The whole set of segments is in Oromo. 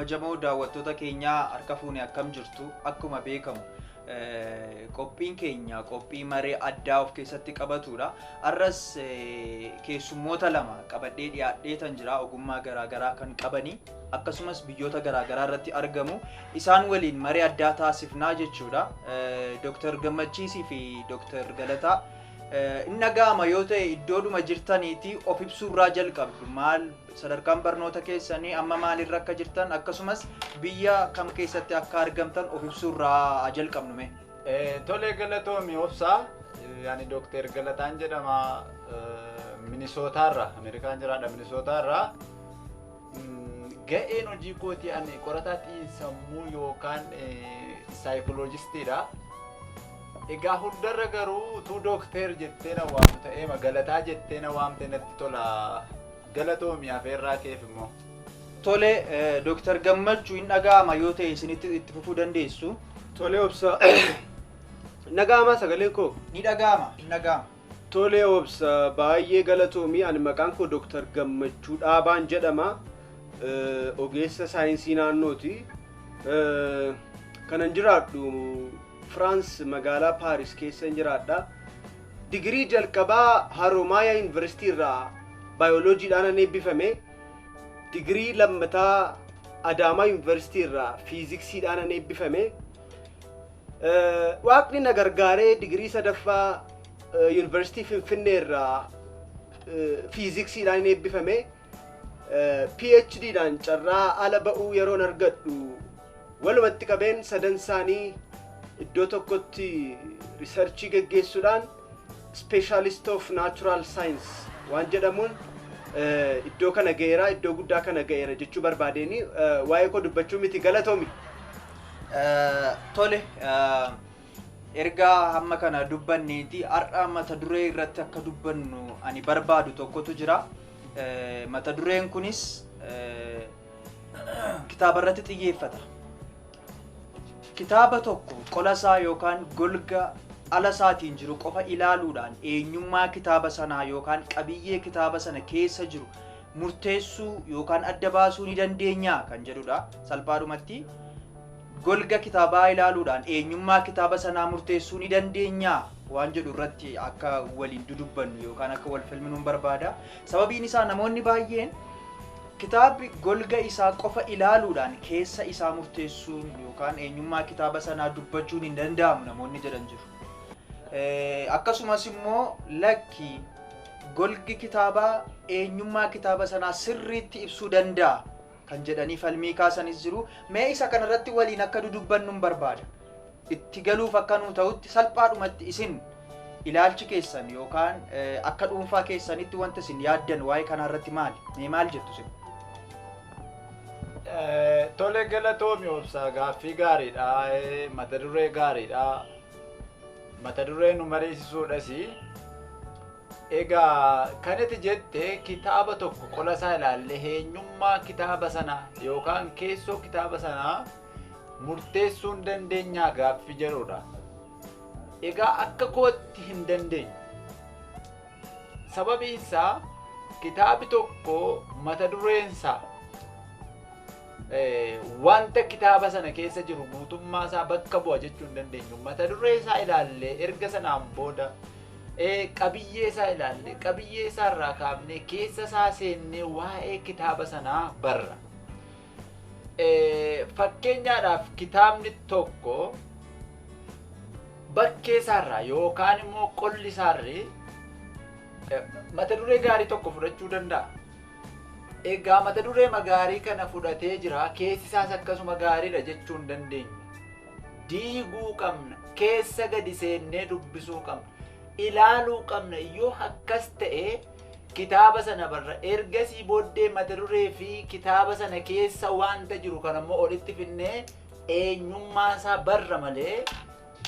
Kabajamoo daawwattoota keenyaa, harka fuune, akkam jirtu? Akkuma beekamu qophiin keenya qophii maree addaa of keessatti qabatudha. Har'as keessummoota lama qabadhee dhiyaadheetan jira, ogummaa garaagaraa kan qabanii akkasumas biyyoota garaagaraa irratti argamu. Isaan waliin maree addaa taasifnaa jechuudha. Dooktar Gammachiisii fi Dooktar Galataa, inni dhaga'ama yoo ta'e iddoodhuma jirtaniiti of ibsuurraa jalqabdu. Maal sadarkaan barnoota keessanii, amma maalirra akka jirtan, akkasumas biyya kam keessatti akka argamtan of ibsuurraa jalqabnu mee. Tole, galatoomi Obsaa. Ani Dooktar Galataan jedhama. Minisootaarra, Ameerikaan jiraadha, Minisootaarra. Ga'een hojii kootii ani qorataa xiinsammuu yookaan saayikolojistiidha. Egaa hundarra garuu utuu dookter jettee na waamtu ta'ee, Galataa jettee na waamte natti tola. Galatoomi afeerraa keef immoo. Tole, Dooktar Gammachuu, hin dhaga'ama yoo ta'e isinitti itti fufuu dandeessu. Tole Obsa. Dhaga'amaa sagaleen koo? Ni dhaga'ama, hin dhaga'ama. Tole Obsa, baay'ee galatoomii. Ani maqaan koo Dooktar Gammachuu Dhaabaan jedhama. Ogeessa saayinsii naannooti. Kanan jiraadhu Firaans, magaalaa Paaris keessa jiraadha. Digirii jalqabaa Haroomayaa Yuunivarsiitii irraa baayoloojiidhaan an eebbifame. Digirii lammataa Adaamaa Yuunivarsiitii irraa fiiziksiidhaan an eebbifame. Waaqni na gargaaree digirii sadaffaa Yuunivarsiitii Finfinnee irraa fiiziksiidhaan eebbifame. PhDdhaan carraa ala ba'uu yeroon argadhu walumatti qabeen sadan isaanii iddoo tokkotti research geggeessuudhaan Specialist of Natural Science waan jedhamuun iddoo kana ga'eera, iddoo guddaa kana ga'eera jechuu barbaadeeni waa'ee koo dubbachuu miti, galatoomi. Tole, ergaa hamma kana dubbanneeti har'a mata duree irratti akka dubbannu ani barbaadu tokkotu jira. Mata dureen kunis kitaaba irratti xiyyeeffata. Kitaaba tokko qola isaa yookaan golga ala isaatiin jiru qofa ilaaluudhaan eenyummaa kitaaba sanaa yookaan qabiyyee kitaaba sana keessa jiru murteessuu yookaan adda baasuu ni dandeenyaa kan jedhudha. Salphaadhumatti golga kitaabaa ilaaluudhaan eenyummaa kitaaba sanaa murteessuu ni dandeenyaa waan jedhu irratti akka waliin dudubbannu yookaan akka wal falminuun barbaada. Sababiin isaa namoonni baay'een kitaabni golga isaa qofa ilaaluudhaan keessa isaa murteessuun yookaan eenyummaa kitaaba sanaa dubbachuun hin danda'amu namoonni jedhan jiru. Akkasumas immoo lakki, golgi kitaabaa eenyummaa kitaaba sanaa sirriitti ibsuu danda'a kan jedhanii falmii kaasanis jiru. Mee isa kanarratti waliin akka dudubbannuun barbaada. Itti galuuf akka nuu ta'utti salphaadhumatti isin ilaalchi keessan yookaan akka dhuunfaa keessanitti wanta isin yaaddan waa'ee kanarratti maali? Mee maal jettu isin? Tole, galatoomi Obsaa, gaaffii gaariidha. Mata duree gaariidha. Mata duree nu mariisisuudhas. Egaa kan ati jette kitaaba tokko qola isaa ilaallee eenyummaa kitaaba sanaa yookaan keessoo kitaaba sanaa murteessuu hin dandeenyaa gaaffii jedhudha. Egaa akka kootti hin dandeenyu. Sababiin isaa kitaabi tokko mata dureensaa wanta kitaaba sana keessa jiru guutummaa isaa bakka bu'a jechuu hin dandeenyu. Mata duree isaa ilaallee erga sanaan booda qabiyyee isaa ilaallee, qabiyyee isaa irraa kaafnee keessa isaa seennee waa'ee kitaaba sanaa barra. Fakkeenyaadhaaf kitaabni tokko bakkee isaarraa yookaan immoo qolli isaarree mata duree gaarii tokko fudhachuu danda'a. Egaa mata duree gaarii kana fudhatee jira, keessi isaas akkasuma gaariidha jechuu hin dandeenyu. Diiguu qabna, keessa gadi seennee dubbisuu qabna, ilaaluu qabna. Yoo akkas ta'e kitaaba sana barra. Ergasii booddee mata duree fi kitaaba sana keessa wanta jiru kan ammoo olitti finnee eenyummaa isaa barra malee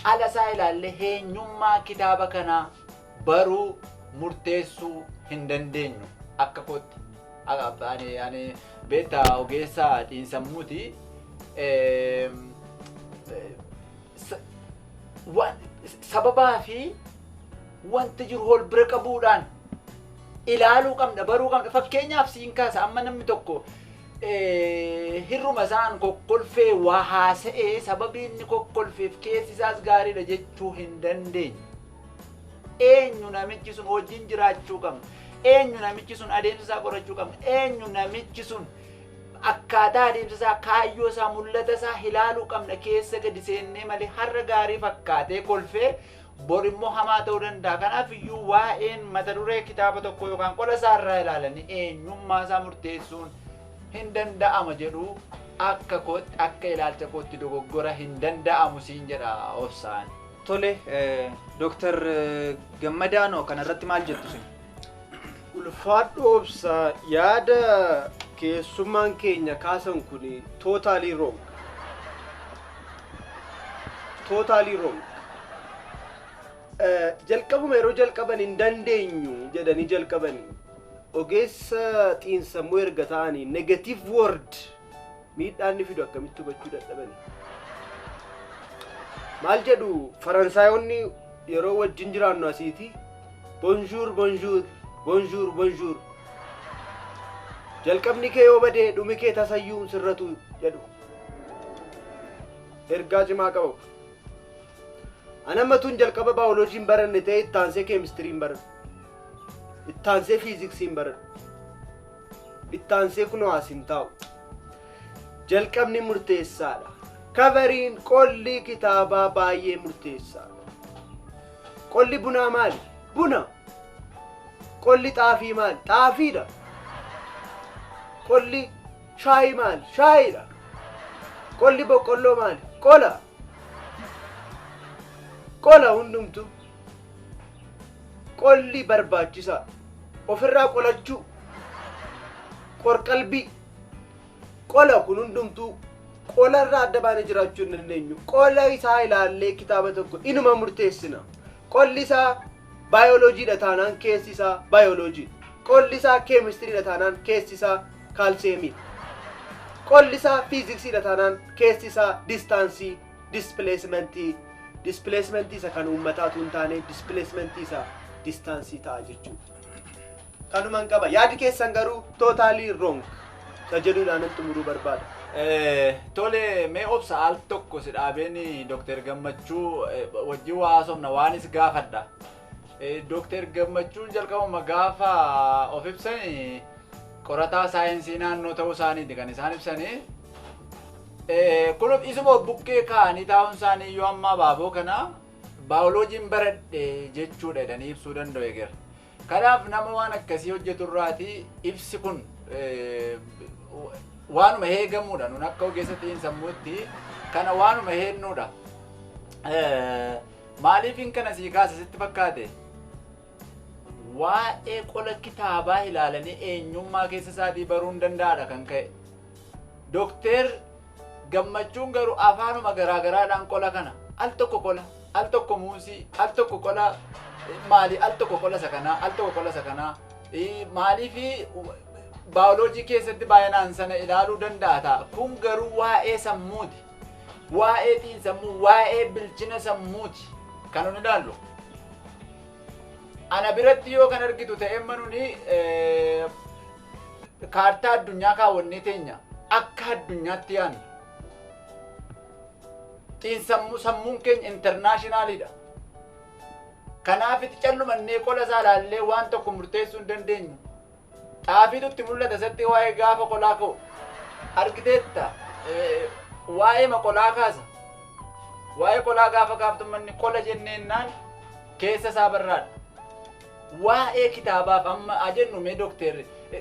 ala isaa ilaallee eenyummaa kitaaba kanaa baruu murteessuu hin dandeenyu akka kootti. Ani beektaa ogeessa xiinsammuuti. Sababaa fi wanta jiru wal bira qabuudhaan ilaaluu qabna, baruu qabna. Fakkeenyaaf siin kaasa, amma namni tokko Hirruma isaan kokkolfee waa haasa'ee sababii inni kokkolfeef keessi isaas gaariidha jechuu hin dandeenye. Eenyu namichi sun wajjin jiraachuu qabna. Eenyu namichi sun adeemsa isaa qorachuu qabna. Eenyu namichi sun akkaataa adeemsa isaa, kaayyoo isaa, mul'ata isaa ilaaluu qabna keessa gadi seennee malee har'a gaarii fakkaatee kolfee bor immoo hamaa ta'uu danda'a. Kanaaf iyyuu waa'een mata duree kitaaba tokko yookaan qola isaa irraa ilaalanii eenyummaa isaa murteessuun hin danda'ama jedhu akka kootti, akka ilaalcha kootti dogoggora, hin danda'amu siin jedha obsaan. Tole, Dooktar Gammadaanoo, kanarratti maal jettu isin? Ulfaadhu obsa, yaada keessummaan keenya kaasan kun totally wrong. Totally wrong. Jalqabuma yeroo jalqaban hin dandeenyu jedhanii jalqabanii ogeessa xiinsammuu erga ta'anii negative word miidhaan inni fidu akkamitti hubachuu dadhabanii. Maal jedhu Faransaayonni yeroo wajjin jiraannu asiiti? Bonjour, bonjour, bonjour, bonjour. Jalqabni kee yoo badee dhumi kee tasayyuu hin sirratu jedhu. Ergaa cimaa qaba. Anammatuun jalqaba baayoloojiin baranne ta'e ittaansee keemistiriin baranne. Ittaansee fiiziksiin baranne. Ittaansee kunoo as hin taa'u. Jalqabni murteessaadha. Coveriin, qolli kitaabaa baay'ee murteessaadha. Qolli bunaa maali? Buna. Qolli xaafii maali? Xaafiidha. Qolli shaayii maali? Shaayiidha. Qolli boqqolloo maali? Qola. Qola hundumtu. Qolli barbaachisaa. Ofirraa qolachuu. Qorqalbii. Qola kun hundumtuu qolarraa adda baanee jiraachuu hin dandeenyu. Qola isaa ilaallee kitaaba tokko inuma murteessina. Qolli isaa baayoloojiidha taanaan keessi isaa baayoloojiidha. Qolli isaa keemistiriidha taanaan keessi isaa kaalseemiidha. Qolli isaa fiiziksiidha taanaan keessi isaa distance, displacement, displacement isa kan uummataatu hin taane displacement isa distance ta'a jechuudha. Kanuman qaba. Yaadi keessan garuu totally wrong. Isa jedhuudhaan xumuruu barbaada. Tole, mee obsa, al tokko si dhaabeen Dooktar Gammachuu wajjin waa haasofna, waanis gaafadha. Dooktar Gammachuun jalqabuma gaafa of ibsan qorataa saayinsii naannoo ta'uu isaaniiti kan isaan ibsanii. Kun isuma bukkee kaa'anii taa'uun isaanii iyyuu amma abaaboo kana baayoloojiin baradhe jechuudha jedhanii ibsuu danda'u eegera. Kanaaf nama waan akkasii hojjetu irraati ibsi kun waanuma eegamuudha. Nun akka ogeessa xiinsammuutti kana waanuma eennuudha. Maaliifin kana sii kaasa sitti fakkaate? Waa'ee qola kitaabaa ilaalanii eenyummaa keessa isaatii baruu hin danda'aadha kan ka'e. Dookter Gammachuun garuu afaanuma garaagaraadhaan qola kana al tokko qola, al tokko muusii, al tokko qola maali, al tokko qola isa kanaa, al tokko qola isa kanaa, maaliifi baayoloojii keessatti baay'inaan sana ilaaluu danda'a ta'a. Kun garuu waa'ee sammuuti. Waa'ee xiinsammuu, waa'ee bilchina sammuuti kan nun ilaallu. Ana biratti yoo kan argitu ta'e nuni kaartaa addunyaa kaawwannee teenya akka addunyaatti yaadna. Xiinsammuu, sammuun keenya internationaliidha. Kanaaf itti callumannee qola isaa ilaallee waan tokko murteessuu hin dandeenyu. Xaafiitu itti mul'ata isatti waa'ee gaafa qolaa ka'u. Argiteetta, waa'ee qolaa kaasa. Waa'ee qolaa gaafa kaaftu manni qola jenneennaan keessa isaa barraadha. Waa'ee kitaabaaf amma ajennu mee Dookter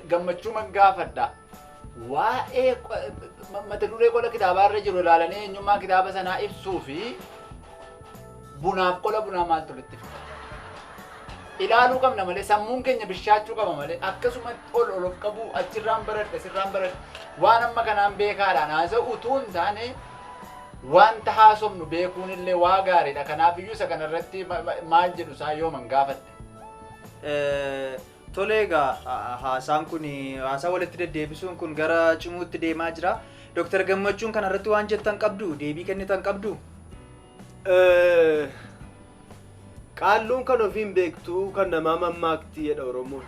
Gammachuu man gaafadha. Waa'ee mata duree qola kitaabaa irra jiru ilaalanii eenyummaa kitaaba sanaa ibsuu fi bunaaf qola bunaa maaltu walitti fida? Ilaaluu qabna malee, sammuun keenya bishaachuu qaba malee, akkasumatti ol ol of qabuu, achirraan baradhe, asirraan baradhe, waan amma kanaan beekaadhaan haasa'u utuu hin taane wanta haasofnu beekuun illee waa gaariidha. Kanaaf iyyuu isa kanarratti maal jedhu isaa yooman gaafadhe. Tole egaa, haasaan kun, haasaa walitti deddeebisuun kun gara cimuutti deemaa jira. Dooktar Gammachuun kanarratti waan jettan qabdu, deebii kennitan qabdu? Qaalluun kan ofiin beektu kan namaa mammaakti jedha Oromoon.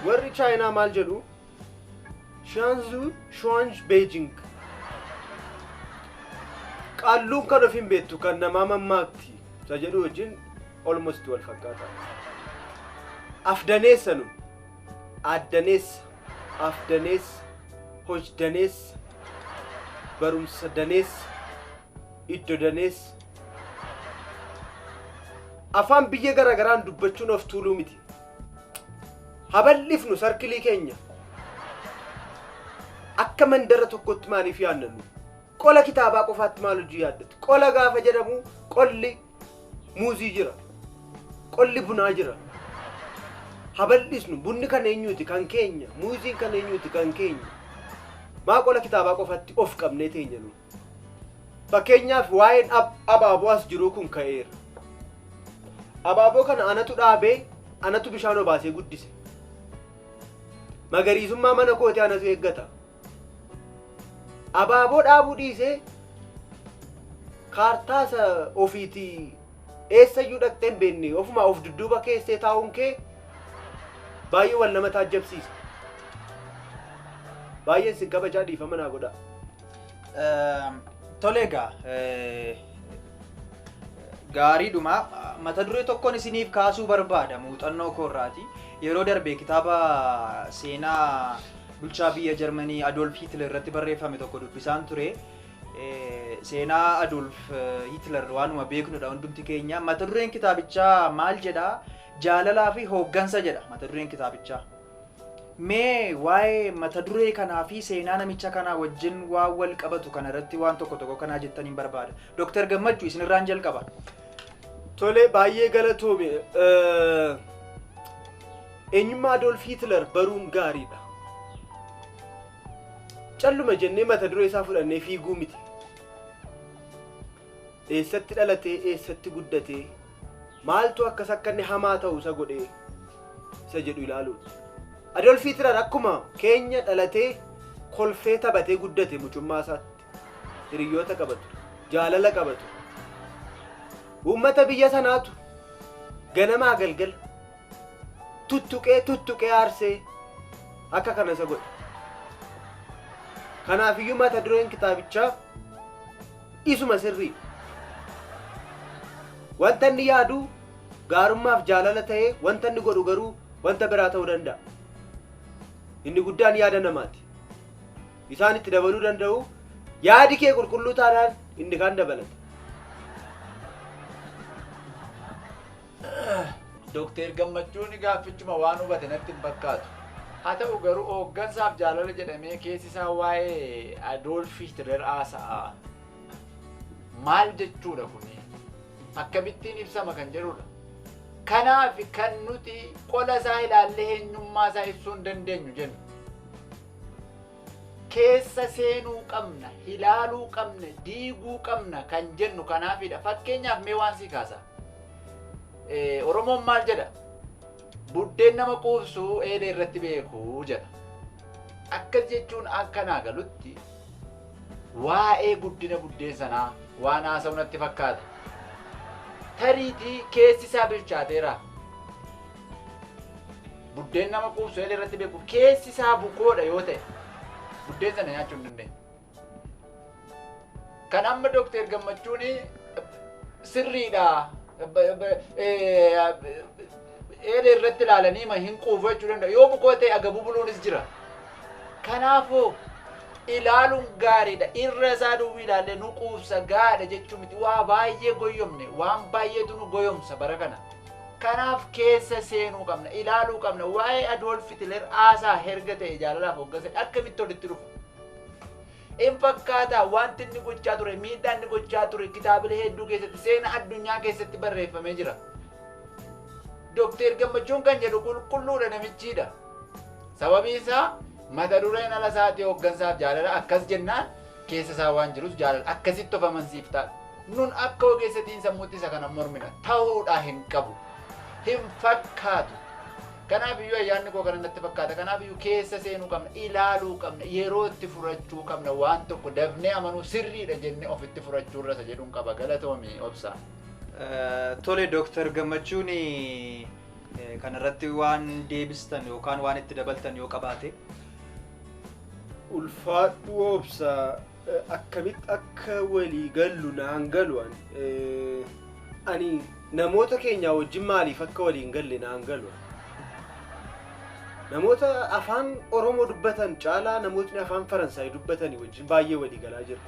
Warri Chaayinaa maal jedhu? Shaanzuu Shuanj Beijing. Qaalluun kan of hin beektu kan namaa mammaakti isa jedhu wajjin almost wal fakkaata. Afdaneessa nu. Addaneessa. Afdaneessa. Hojdaneessa. Barumsa daneessa. Iddo daneessa. Afaan biyya garaagaraan dubbachuun of tuuluu miti. Habal'ifnu sarkilii keenya. Akka mandara tokkotti maaliif yaaddannu? Qola kitaabaa qofaatti maal hojii yaaddatu? Qola gaafa jedhamu qolli muuzii jira. Qolli bunaa jira. Habal'isnu bunni kan eenyuuti kan keenya, muuziin kan eenyuuti kan keenya. Maa qola kitaabaa qofaatti of qabnee teenya nu? Fakkeenyaaf waa'een abaaboo as jiruu kun ka'eera. Abaaboo kana anatu dhaabee, anatu bishaan obaasee guddise. Magariisummaa mana kootii anatu eeggata. Abaaboo dhaabuu dhiisee kaartaa isa ofiitii eessayyuu dhaqxee hin beekne ofumaa of dudduuba keessee taa'uun kee baay'ee wal nama taajjabsiisa. Baay'een sin kabajaa dhiifama naa godhaa. Tole egaa gaariidhuma mata duree tokkoon isiniif kaasuu barbaada muuxannoo koorraati. Yeroo darbe kitaaba seenaa bulchaa biyya Jarmanii Adolf Hitler irratti barreeffame tokko dubbisaan ture. Seenaa Adolf Hitler waanuma beeknudha hundumti keenya. Mata dureen kitaabichaa maal jedhaa? Jaalalaa fi hooggansa jedha mata dureen kitaabichaa. Mee waa'ee mata duree kanaa fi seenaa namicha kanaa wajjin waan wal qabatu kana irratti waan tokko tokko kanaa jettaniin barbaada. Dooktar Gammachuu isinirraan jalqaba. Tole baay'ee galatoome. Eenyummaa Adolf Hitler baruun gaariidha. Calluma jennee mata duree isaa fudhannee fiiguu miti. Eessatti dhalatee, eessatti guddatee, maaltu akkas akka inni hamaa ta'u isa godhee isa jedhu ilaaluudha. Adolf Hitler akkuma keenya dhalatee kolfee taphatee guddate mucummaa isaatti. Hiriyoota qaba ture, jaalala qaba ture. Uummata biyya sanaatu ganamaa galgala tuttuqee tuttuqee aarsee akka kana isa godhe. Kanaafiyyuu mata dureen kitaabichaa isuma sirrii. Wanta inni yaadu gaarummaaf jaalala ta'ee wanta inni godhu garuu wanta biraa ta'uu danda'a. Inni guddaan yaada namaati. Isaan itti dabaluu danda'u yaadi kee qulqulluu taanaan inni kaan dabalata. Dookter Gammachuun gaaffichuma waan hubate natti hin fakkaatu. Haa ta'u garuu hooggansaaf jaalala jedhamee keessi isaa waa'ee Adolf Hitler haasa'a. Maal jechuudha kuni? Akkamittiin ibsama kan jedhudha. Kanaaf kan nuti qola isaa ilaallee eenyummaa isaa ibsuu hin dandeenyu jennu. Keessa seenuu qabna, ilaaluu qabna, diiguu qabna kan jennu kanaafidha. Fakkeenyaaf mee waan sii kaasa. Oromoon maal jedha? Buddeen nama quubsu eelee irratti beeku jedha. Akkas jechuun akka naa galutti waa'ee guddina buddeen sanaa waan haasa'u natti fakkaata. Tariitii keessi isaa bilchaateera. Buddeen nama quubsu eelee irratti beeku keessi isaa bukoodha yoo ta'e buddeen sana nyaachuu hin dandeenyu. Kan amma Dookter Gammachuun sirriidha. Eelee irratti ilaalanii ma hin quufu jechuu danda'u. Yoo bukoo ta'e agabuu buluunis jira. Kanaafuu ilaaluun gaariidha. Irra isaa duwwii ilaallee nu quubsa gaadha jechuu miti. Waa baay'ee goyyomne, waan baay'eetu nu goyomsa bara kana. Kanaaf keessa seenuu qabna, ilaaluu qabna. Waa'ee Adolf Hitler haasaa herga ta'e jaalalaaf hooggansa akkamitti walitti dhufu? Hin fakkaataa wanti inni gochaa ture, miidhaan inni gochaa ture kitaabilee hedduu keessatti seenaa addunyaa keessatti barreeffamee jira. Dookter Gammachuun kan jedhu qulqulluudha namichiidha. Sababiin isaa mata dureen ala isaatii hooggansaaf jaalala akkas jennaan keessa isaa waan jirus jaalala akkasitti of amansiiftaa. Nun akka ogeessatiin sammuutti isa kana mormina ta'uudhaa hin qabu. Hin fakkaatu. Kanaaf iyyuu ayyaanni koo kana natti fakkaata. Kanaaf iyyuu keessa seenuu qabna, ilaaluu qabna, yeroo itti furachuu qabna waan tokko dafnee amanuu sirriidha jennee ofitti furachuu irra isa jedhuun qaba. Galatoomi obsa. Tole Dooktar Gammachuun kanarratti waan deebistan yookaan waan itti dabaltan yoo qabaate. Ulfaadhu Obsa, akkamitti akka walii gallu naan galu ani. Ani namoota keenya wajjin maaliif akka walii hin galle naan galu. Namoota afaan Oromoo dubbatan caalaa namootni afaan Faransaay dubbatanii wajjin baay'ee walii galaa jira.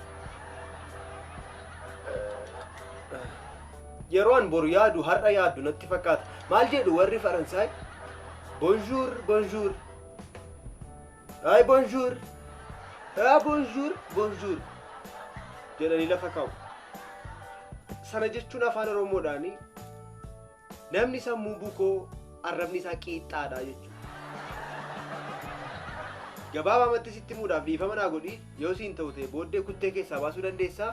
Yeroo an boru yaadu har'a yaaddu natti fakkaata. Maal jedhu warri Faransaay? Bonjour, bonjour. Ay, bonjour. Ah, bonjour, bonjour. Jedhanii lafa kaa'u. Sana jechuun afaan Oromoodhaani namni sammuu bukoo arrabni isaa qiixxaadha jechuudha. Gabaabamatti sitti himuudhaaf, dhiifama naa godhi, yoo siin ta'u ta'e booddee kuttee keessaa baasuu dandeessaa.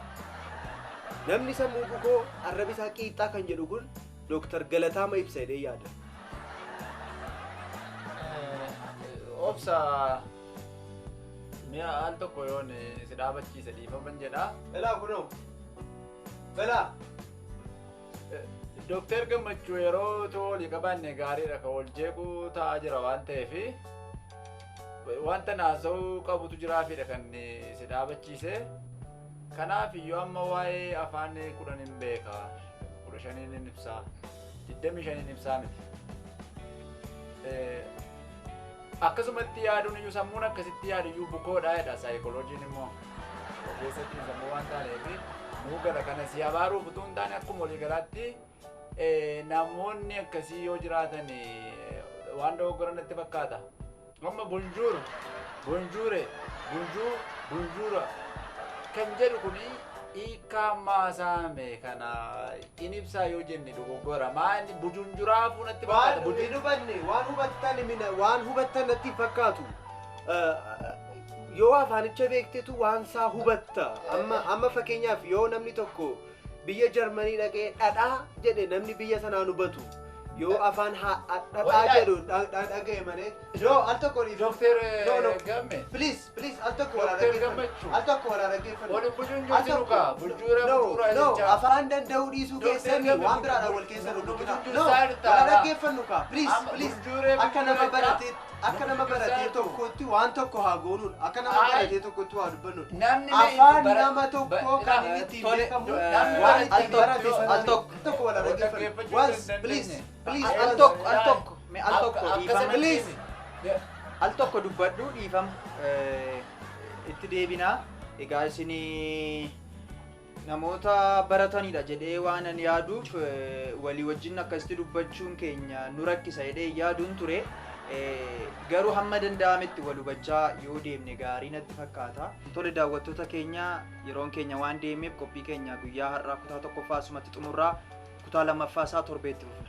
Namni sammuu bukoo arrabi isaa qiixxaa kan jedhu kun Dooktar Galataama ibsa jedhee yaada. Obsa, mi'a al tokko yoon si dhaabachiise dhiifaman jedha. Elaa kunoo. Elaa. Dooktar Gammachuu, yeroo too walii qabaanne gaariidha, kan wal jeequu ta'aa jira waan ta'eef wanta naasa'uu qabutu jiraafidha kan si dhaabachiise. Kanaaf iyyuu amma waa'ee afaan 10 hin beeka. 15n hin ibsaa. 25n ibsaa miti. Akkasumatti yaaduun iyyuu, sammuun akkasitti yaadu iyyuu bukoodha jedha saayikoloojiin immoo. Ogeessatti sammuu waan taaneef nuu gala. Kana si abaaruuf utuu hin taane, akkuma walii galaatti namoonni akkasii yoo jiraatan waan dogoggoran natti fakkaata. Amma bonjour, bonjoure, bonjour, bonjoura kan jedhu kuni hiikaa maasaame kana in ibsaa yoo jenne dogoggora. Maali bujunjuraafuu natti Waan fakkaata. hin hubanne, waan hubattan mina, waan hubattan natti hin fakkaatu. Yoo afaanicha beektetu waan isaa hubatta. Amma fakkeenyaaf yoo namni tokko biyya Jarmanii dhaqee dhadhaa jedhe, namni biyya sanaan hubatu. Yoo afaan dhadhaa Wayyaa- jedhu dhaga'e malee. No, al tokko dhiifama. Dooktar No, no. Gamme. Please, please, al tokko walaa Dooktar dhaggeeffannu. Gammachuu. Al tokko walaa dhaggeeffannu. Waliin bujunjursiinu kaa. Bunjuura No, bunjuura no, jechaa. afaan danda'uu dhiisuu Dooktar keessanii Gamme, waan biraadhaan wal keessa nu rukutina. No, bujunjursaa jirta. walaa dhaggeeffannu kaa. Please, Amma please. bunjuuree Akka nama bunjuuree baratee, akka nama baratee Bunjursaa tokkotti waan tokko haa goonuun, akka nama Ay. baratee tokkotti waa dubbannuun. Namni Afaan nama tokkoo kan inni ittiin Tole, beekamu namni waan barate ittiin barate al sanaan tokko. tokko walaa Wal dhaggeeffannu. dhaggeeffachuu Once, hin please, dandeenye. please. Al Once. tokko, al tokko, mee al tokko dhiifama. Please. Al tokko dubbadhu, dhiifama. Itti deebinaa. Egaa isinii namoota baratanidha jedhee waan ani yaaduuf walii wajjin akkasitti dubbachuun keenya nu rakkisa jedhee yaaduun ture. Garuu hamma danda'ametti wal hubachaa yoo deemne gaarii natti fakkaata. Tole, daawwattoota keenya, yeroon keenya waan deemeef qophii keenya guyyaa har'aa kutaa tokkoffaa asumatti xumurraa, kutaa lammaffaa isaa torbeetti fufna.